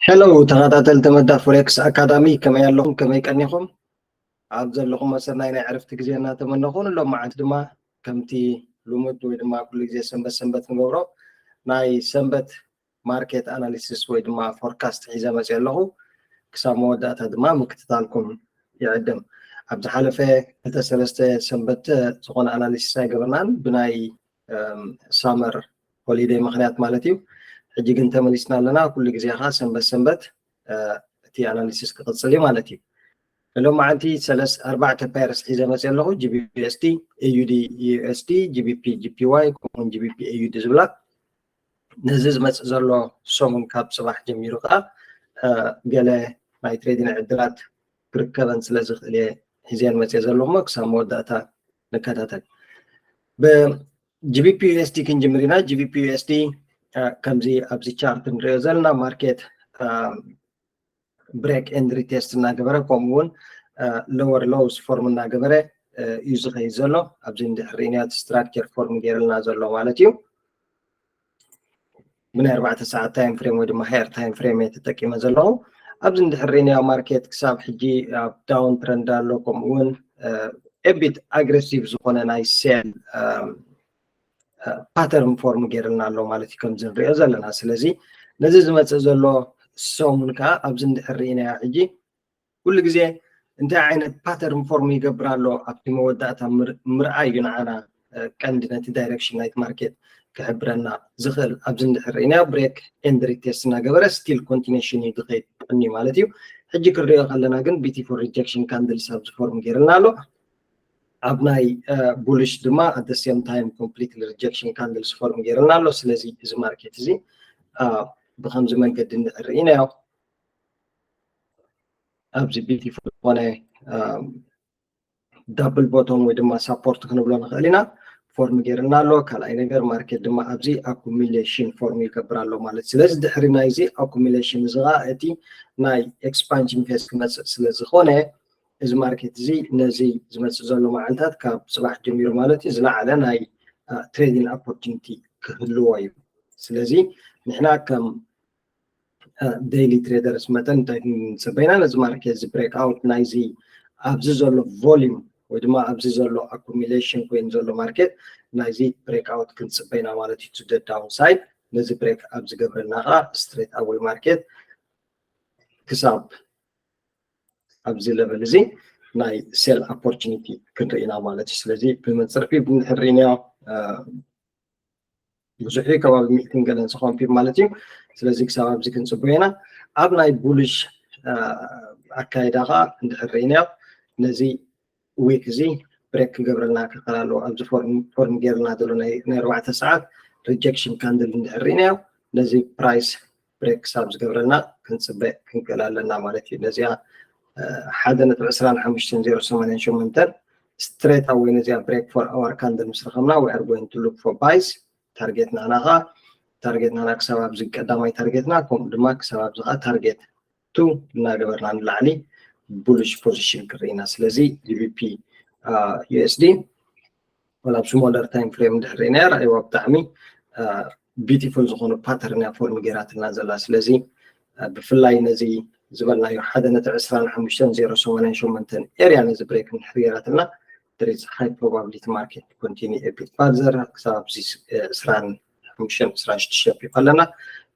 ሄሎ ተኸታተልቲ መዳ ፎሬክስ ኣካዳሚ፣ ከመይ ኣለኹም? ከመይ ቀኒኹም? ኣብ ዘለኹም መሰናይ ናይ ዕረፍቲ ግዜ እናተመነኹ፣ ንሎም መዓልቲ ድማ ከምቲ ልሙድ ወይ ድማ ኩሉ ግዜ ሰንበት ሰንበት ንገብሮ ናይ ሰንበት ማርኬት ኣናሊሲስ ወይ ድማ ፎርካስት ሒዘ መፅእ ኣለኹ። ክሳብ መወዳእታ ድማ ምክትታልኩም ይዕድም። ኣብ ዝሓለፈ ክልተ ሰለስተ ሰንበት ዝኾነ ኣናሊሲስ ኣይገበርናን፣ ብናይ ሳመር ሆሊደይ ምክንያት ማለት እዩ። ሕጂ ግን ተመሊስና ኣለና። ኩሉ ግዜ ኸዓ ሰንበት ሰንበት እቲ ኣናሊሲስ ክቕፅል እዩ ማለት እዩ። ሎም መዓልቲ ሰለስ ኣርባዕተ ፓይርስ ሒዘ መፅእ ኣለኹ። ጂቢፒ ዩኤስዲ፣ ኤዩዲ ዩኤስዲ፣ ጂቢፒ ጂፒዋይ ከምኡውን ጂቢፒ ኤዩዲ ዝብላ። ነዚ ዝመፅእ ዘሎ ሰሙን ካብ ፅባሕ ጀሚሩ ከዓ ገለ ናይ ትሬዲንግ ዕድላት ክርከበን ስለ ዝኽእል እየ ሒዘን መፅእ ዘለኹ። ክሳብ መወዳእታ ንከታተል። ብጂቢፒ ዩኤስዲ ክንጅምር ኢና። ጂቢፒ ዩኤስዲ ከምዚ ኣብዚ ቻርት ንሪኦ ዘለና ማርኬት ብሬክ ኤንድ ሪቴስት እናገበረ ከምኡ እውን ሎወር ሎውስ ፎርም እናገበረ እዩ ዝኸይድ ዘሎ። ኣብዚ እንድሕር ርኢናዮ እቲ ስትራክቸር ፎርም ገይርልና ዘሎ ማለት እዩ። ብናይ ኣርባዕተ ሰዓት ታይም ፍሬም ወይ ድማ ሃየር ታይም ፍሬም እየ ተጠቂመ ዘለኹ። ኣብዚ እንድሕር ርኢናዮ ማርኬት ክሳብ ሕጂ ኣብ ዳውን ትረንድ ኣሎ፣ ከምኡ እውን ኤቢት ኣግሬሲቭ ዝኾነ ናይ ሴል ፓተርን ፎርም ገይርልና ኣሎ ማለት እዩ፣ ከምዚ ንሪኦ ዘለና። ስለዚ ነዚ ዝመፅእ ዘሎ ሰሙን ከዓ ኣብዚ እንድሕር ርኢናዮ ሕጂ ኩሉ ግዜ እንታይ ዓይነት ፓተርን ፎርም ይገብር ኣሎ ኣብቲ መወዳእታ ምርኣይ እዩ ንዓና ቀንዲ ነቲ ዳይሬክሽን ናይቲ ማርኬት ክሕብረና ዝኽእል። ኣብዚ እንድሕር ርኢናዮ ብሬክ ኤንድ ሪቴስት እናገበረ ስቲል ኮንቲኒሽን እዩ ዝኸይድ ቀንዩ ማለት እዩ። ሕጂ ክንሪኦ ከለና ግን ቢቲፉል ሪጀክሽን ካንድልስ ኣብዚ ፎርም ገይርልና ኣሎ። ኣብ ናይ ቡልሽ ድማ ኣት ሴም ታይም ኮምፕሊት ሪጀክሽን ካንድልስ ፎርም ገይርልና ኣሎ። ስለዚ እዚ ማርኬት እዚ ብከምዚ መንገዲ እንድሕር ርኢናዮ ኣብዚ ቢቲፉል ዝኾነ ዳብል ቦቶም ወይ ድማ ሳፖርት ክንብሎ ንኽእል ኢና። ፎርም ገይርና ኣሎ። ካልኣይ ነገር ማርኬት ድማ ኣብዚ ኣኩሚሌሽን ፎርም ይገብር ኣሎ ማለት። ስለዚ ድሕሪ ናይዚ ኣኩሚሌሽን እዚ ከዓ እቲ ናይ ኤክስፓንሽን ፌዝ ክመፅእ ስለ ዝኾነ እዚ ማርኬት እዚ ነዚ ዝመፅእ ዘሎ መዓልታት ካብ ፅባሕ ጀሚሩ ማለት እዩ ዝለዓለ ናይ ትሬዲንግ ኦፖርቹኒቲ ክህልዎ እዩ። ስለዚ ንሕና ከም ዴይሊ ትሬደርስ መጠን እንታይ ክንፅበይና ነዚ ማርኬት እዚ ብሬክ ኣውት ናይዚ ኣብዚ ዘሎ ቮሊዩም ወይ ድማ ኣብዚ ዘሎ ኣኩሚሌሽን ኮይኑ ዘሎ ማርኬት ናይዚ ብሬክ ኣውት ክንፅበይና ማለት እዩ። ቱ ደ ዳውን ሳይድ ነዚ ብሬክ ኣብ ዝገብረልና ከዓ ስትሬት ኣወይ ማርኬት ክሳብ ኣብዚ ለቨል እዚ ናይ ሴል ኦፖርቹኒቲ ክንርኢ ኢና ማለት እዩ። ስለዚ ብመንፅር ፒፕ እንድሕር ርኢናዮ ብዙሕ እዩ፣ ከባቢ ሚእትን ገለን ዝኾን ፒፕ ማለት እዩ። ስለዚ ክሳብ ኣብዚ ክንፅበዮ ኢና። ኣብ ናይ ቡልሽ ኣካይዳ ከዓ እንድሕር ርኢናዮ ነዚ ዊክ እዚ ብሬክ ክገብረልና ክኽእል ኣለዎ። ኣብዚ ፎርም ገይርና ዘሎ ናይ ኣርባዕተ ሰዓት ሪጀክሽን ካንድል እንድሕር ርኢናዮ ነዚ ፕራይስ ብሬክ ክሳብ ዝገብረልና ክንፅበ ክንክእል ኣለና ማለት እዩ። ነዚኣ ሓደ ነጥቢ ዕስራን ሓሙሽተን ዜሮ ሰማንያን ሸሞንተን ስትሬት ኣወይ ነዚኣ ብሬክ ፎር ኣወር ካንድል ምስ ረኸብና we are going to look for buys። ታርጌት ናና ከዓ ታርጌት ናና ክሳብ ኣብዚ ቀዳማይ ታርጌትና ከምኡ ድማ ክሳብ ኣብዚ ከዓ ታርጌት ቱ እናገበርና ንላዕሊ ቡልሽ ፖዚሽን ክርኢና። ስለዚ ጂቢፒ ዩኤስዲ ወላ ኣብ ስሞለር ታይም ፍሬም እንድሕር ርኢናዮ ርኣይዋ ብጣዕሚ ቢቲፉል ዝኾነ ፓተርን እያ ፎርም ገይራትና ዘላ። ስለዚ ብፍላይ ነዚ ዝበልናዮ ሓደ ነጥቢ ዕስራን ሓሙሽተን ዜሮ ሰማንያን ሸሞንተን ኤርያ ነዚ ብሬክ እንድሕር ገይራትና there is high probability market continue a bit further ክሳብ ኣብዚ ዕስራን ሓሙሽተን ዕስራን ሽዱሽተን ፒፕ ኣለና።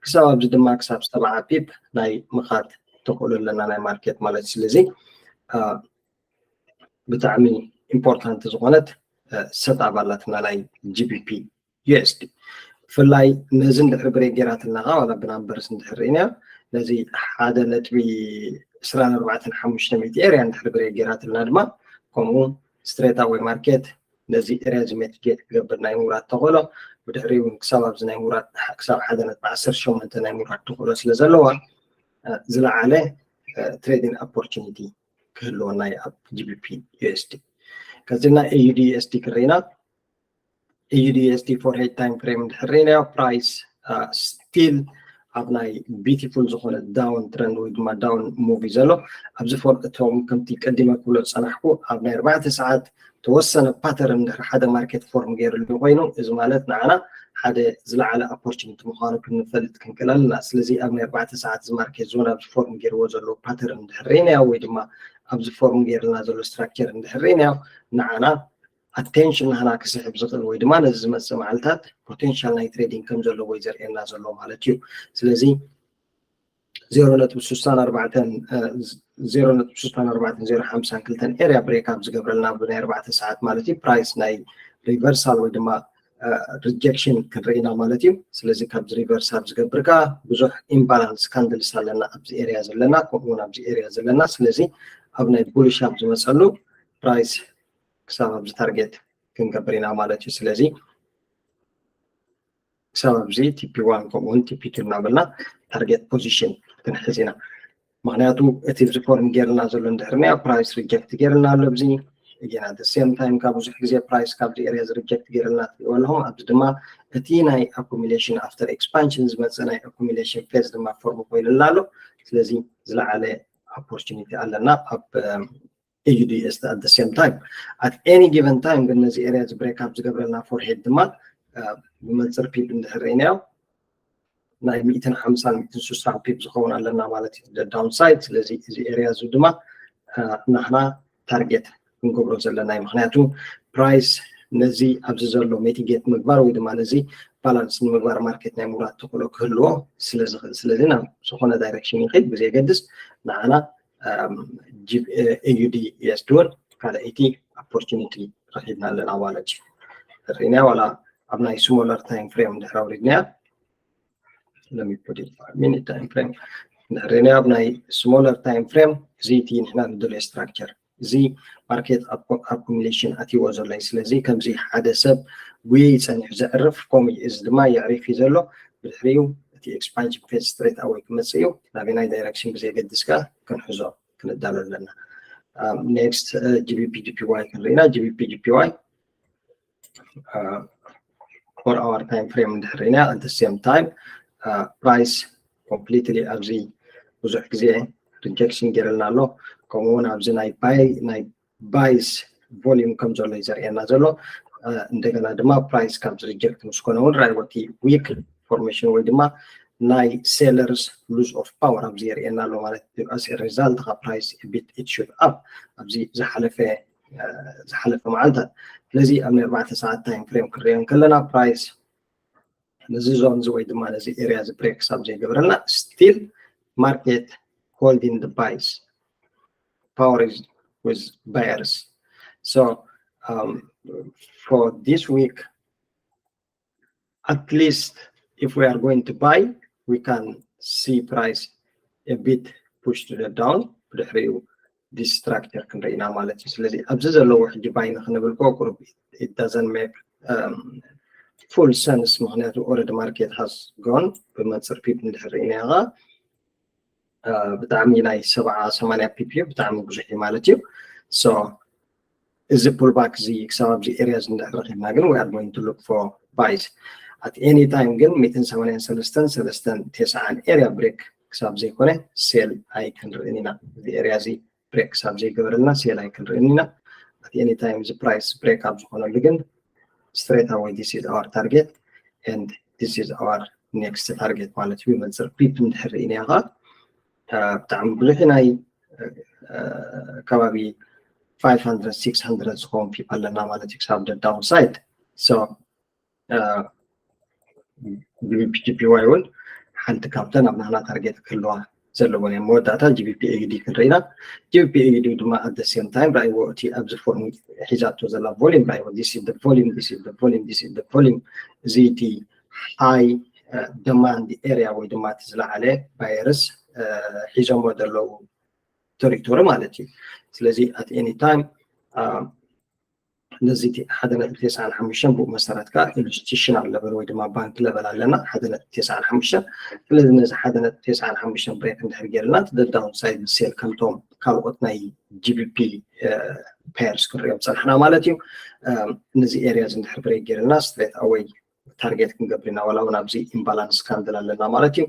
ክሳብ ኣብዚ ድማ ክሳብ ሰብዓ ፒፕ ናይ ምኻድ ተኽእሎ ኣለና ናይ ማርኬት ማለት። ስለዚ ብጣዕሚ ኢምፖርታንት ዝኾነት ሰት ኣፕ ኣላትና ናይ ጂቢፒ ዩኤስዲ። ብፍላይ ነዚ እንድሕር ብሬክ ገይራትልና ከዓ ዋላ ብናምበርስ እንድሕር ርኢናዮ ነዚ ሓደ ነጥቢ ዕስራን ኣርባዕተን ሓሙሽተ ሚእቲ ኤርያ እንድሕር ብሬክ ገይራትልና ድማ ከምኡ ስትሬት ኣወይ ማርኬት ነዚ ኤርያ እዚ ሜቲጌት ክገብር ናይ ምውራድ ተኽእሎ ብድሕሪኡ እውን ክሳብ ኣብዚ ናይ ምውራድ ክሳብ ሓደ ነጥቢ ዓሰርተ ሸሞንተ ናይ ምውራድ ተኽእሎ ስለ ዘለዋ ዝለዓለ ትሬዲንግ ኦፖርቹኒቲ ክህልወና እዩ ኣብ ጂቢፒ ዩኤስዲ። ከዚና ኤዩዲ ዩኤስዲ ክርኢና ኤዩዲ ዩኤስዲ ፎር ሄድ ታይም ፍሬም እንድሕር ርኢናዮ ፕራይስ ስቲል ኣብ ናይ ቢቲፉል ዝኾነ ዳውን ትረንድ ወይ ድማ ዳውን ሙቭ እዩ ዘሎ። ኣብዚ ፎር እቶም ከምቲ ቀዲመ ክብሎ ዝፀናሕኩ ኣብ ናይ ኣርባዕተ ሰዓት ተወሰነ ፓተርን እንድሕር ሓደ ማርኬት ፎርም ገይርሉ ኮይኑ እዚ ማለት ንዓና ሓደ ዝለዓለ opportunity ምዃኑ ክንፈልጥ ክንክእል ኣለና። ስለዚ ኣብ ናይ ኣርባዕተ ሰዓት እዚ market zone ኣብዚ form ገይርዎ ዘሎ pattern እንድሕር ርኢናዮ ወይ ድማ ኣብዚ form ገይርና ዘሎ structure እንድሕር ርኢናዮ ንዓና attention ናህና ክስሕብ ዝኽእል ወይ ድማ ነዚ ዝመፅእ መዓልታት potential ናይ trading ከም ዘለዎ እዩ ዘርእየና ዘሎ ማለት እዩ። ስለዚ ዜሮ ነጥቢ ስሳን ኣርባዕተን ዜሮ ነጥቢ ስሳን ኣርባዕተን ዜሮ ሓምሳን ክልተን area break ኣብ ዝገብረልና ብናይ ኣርባዕተ ሰዓት ማለት እዩ price ናይ reversal ወይ ድማ rejection ክንርኢ ኢና ማለት እዩ። ስለዚ ካብዚ reversal ዝገብር ከዓ ብዙሕ imbalance candles ኣለና ኣብዚ area ዘለና ከምኡ እውን ኣብዚ area ዘለና። ስለዚ ኣብ ናይ bullish ኣብ ዝመፀሉ price ክሳብ ኣብዚ target ክንገብር ኢና ማለት እዩ። ስለዚ ክሳብ ኣብዚ TP one ከምኡ እውን TP two እናበልና target position ክንሕዝ ኢና። ምክንያቱ እቲ ኣብዚ form ገይርና ዘሎ እንድሕር ኒኣ price reject ገይርና ኣሎ ኣብዚ again at the same time ካብ ብዙሕ ግዜ price ካብዚ area reject ገይርና ትሪእዎ ኣለኹም። ኣብዚ ድማ እቲ ናይ accumulation after expansion ዝመፅእ ናይ accumulation phase ድማ form ኮይኑልና ኣሎ። ስለዚ ዝለዓለ opportunity ኣለና ኣብ AUDUSD at the same time at any given time ግን ነዚ area እዚ break up ዝገብረልና forehead ድማ ብመንፅር pip እንድሕር ርኢናዮ ናይ ሚእትን ሓምሳን ሚእትን ስሳን pip ዝኸውን ኣለና ማለት እዩ downside። ስለዚ እዚ area እዚ ድማ ናህና target ክንገብሮ ዘለና እዩ። ምክንያቱ price ነዚ ኣብዚ ዘሎ mitigate ምግባር ወይ ድማ ነዚ balance ንምግባር market ናይ ምውራድ ተኽእሎ ክህልዎ ስለዝኽእል ስለዚ ናብ ዝኾነ direction ይኸይድ ብዘየገድስ ንዓና AUDUSD እውን ካልኣይቲ opportunity ረኺብና ኣለና ማለት እዩ። ርኢናያ ዋላ ኣብ ናይ smaller time frame እንድሕር ኣውሪድናያ let me put it five minute time frame እንድሕር ርኢናያ ኣብ ናይ smaller time frame እዚ እቲ ንሕና ንደልዮ structure እዚ market accumulation ኣትይዎ ዘሎ እዩ። ስለዚ ከምዚ ሓደ ሰብ ጉየይ ጸኒሑ ዘዕርፍ ከምኡ እዚ ድማ የዕሪፍ እዩ ዘሎ። ብድሕሪኡ እቲ expansion phase straight away ክመጽእ እዩ። ናበየናይ direction ብዘየገድስ ከኣ ክንሕዞ ክንዳሎ ኣለና። Next GBP JPY ክንርኢና። GBP JPY four hour time frame እንድሕር ርኢና at the same time price completely ኣብዚ ብዙሕ ግዜ rejection ገይርልና ኣሎ። ከምኡ እውን ኣብዚ ናይ buy ናይ buys volume ከም ዘሎ እዩ ዘርእየና ዘሎ። እንደገና ድማ price ካብዚ reject ምስ ኮነ እውን ራይወቲ weak formation ወይ ድማ ናይ sellers lose of power ኣብዚ የርእየና ኣሎ ማለት እዩ። As a result ካብ price a bit it shoot up ኣብዚ ዝሓለፈ ዝሓለፈ መዓልታት። ስለዚ ኣብ ናይ ኣርባዕተ ሰዓት time frame ክንሪኦ ከለና price ነዚ zone እዚ ወይ ድማ ነዚ area እዚ break ክሳብ ዘይገበረልና still market holding the buys power is with buyers. So um, for this week at least if we are going to buy we can see price a bit push to the down ብድሕሪኡ this structure ክንርኢ ኢና ማለት እዩ። ስለዚ ኣብዚ ዘለዎ ሕጂ buy ንክንብል ኮ ቁሩብ it doesn't make full sense ምክንያቱ already market has gone ብመንፅር pip እንድሕር ርኢናዮ ብጣዕሚ ናይ ሰብዓ ሰማንያ pip እዩ ብጣዕሚ ብዙሕ እዩ ማለት እዩ። So እዚ pullback እዚ ክሳብ ኣብዚ area እዚ እንድሕር ረኺብና ግን we are going to look for buys at any time ግን ሚእትን ሰማንያን ሰለስተን ሰለስተን ተስዓን area break ክሳብ ዘይኮነ sell ኣይክንርእን ኢና። እዚ area እዚ break ክሳብ ዘይገበረልና sell ኣይክንርእን ኢና። At any time እዚ price break ኣብ ዝኾነሉ ግን straight away this is our target and this is our next target ማለት እዩ። መንፅር pip እንድሕር ርኢናዮ ከዓ ብጣዕሚ ብዙሕ ናይ ከባቢ five hundred six hundred ዝኸውን pip ኣለና ማለት እዩ ክሳብ the downside። So GBP JPY እውን ሓንቲ ካብተን ኣብ ናህና target ክህልዋ ዘለዎ ናይ መወዳእታ GBP AUD ክንርኢ ኢና። GBP AUD ድማ at the same time ራእይዎ እቲ ኣብዚ form ሒዛቶ ዘላ volume ራእይዎ this is the volume this is the volume this is the volume እዚ እቲ high demand area ወይ ድማ እቲ ዝለዓለ buyers ሒዞሞ ዘለዉ territory ማለት እዩ። ስለዚ at any time ነዚ ሓደ ነጥቢ ተስዓን ሓሙሽተን ብኡ መሰረት ከዓ institutional level ወይ ድማ ባንክ level ኣለና ሓደ ነጥቢ ተስዓን ሓሙሽተን። ስለዚ ነዚ ሓደ ነጥቢ ተስዓን ሓሙሽተን break እንድሕር ገይርና እቲ downside sell ከምቶም ካልኦት ናይ GBP pairs ክንሪኦም ፀናሕና ማለት እዩ። ነዚ area እዚ እንድሕር break ገይርና straight away target ክንገብር ኢና ዋላ እውን ኣብዚ imbalance candle ኣለና ማለት እዩ።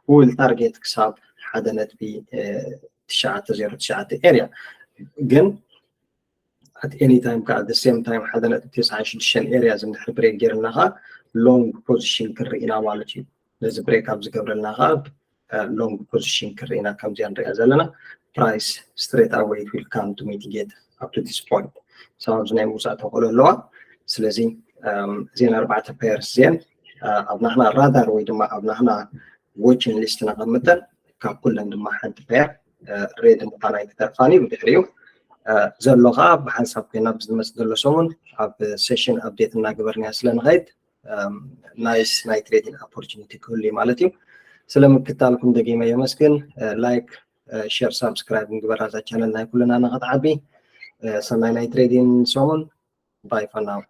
We will target ክሳብ ሓደ ነጥቢ ትሽዓተ ዜሮ ትሽዓተ area ግን at any time ከዓ the same time ሓደ ነጥቢ ተስዓን ሽዱሽተን area እዚ እንድሕር break ገይርና ከዓ long position ክርኢ ኢና ማለት እዩ። ነዚ break ኣብ ዝገብረልና ከዓ long position ክርኢ ኢና። ከምዚኣ ንሪኣ ዘለና price straight away it will come to mitigate up to this point። ሰብኣብ ናይ ምውፃእ ተኽእሎ ኣለዋ። ስለዚ እዚን ኣርባዕተ pairs እዚን ኣብ ናህና radar ወይ ድማ ኣብ ናህና watching list ነቐምጠን ካብ ኩለን ድማ ሓንቲ pair red ምዃና ኣይትተርፋን እዩ። ብድሕሪኡ ዘሎ ከዓ ብሓንሳብ ኮይና ብዝመፅእ ዘሎ ሰሙን ኣብ session update እናገበርናያ ስለ ንኸይድ nice ናይ trading opportunity ክህሉ እዩ ማለት እዩ። ስለ ምክታልኩም ደጊመ የመስግን። Like፣ share፣ subscribe ንግበራ እዛ channel ናይ ኩልና ንክትዓቢ። ሰናይ ናይ trading ሰሙን። Bye for now።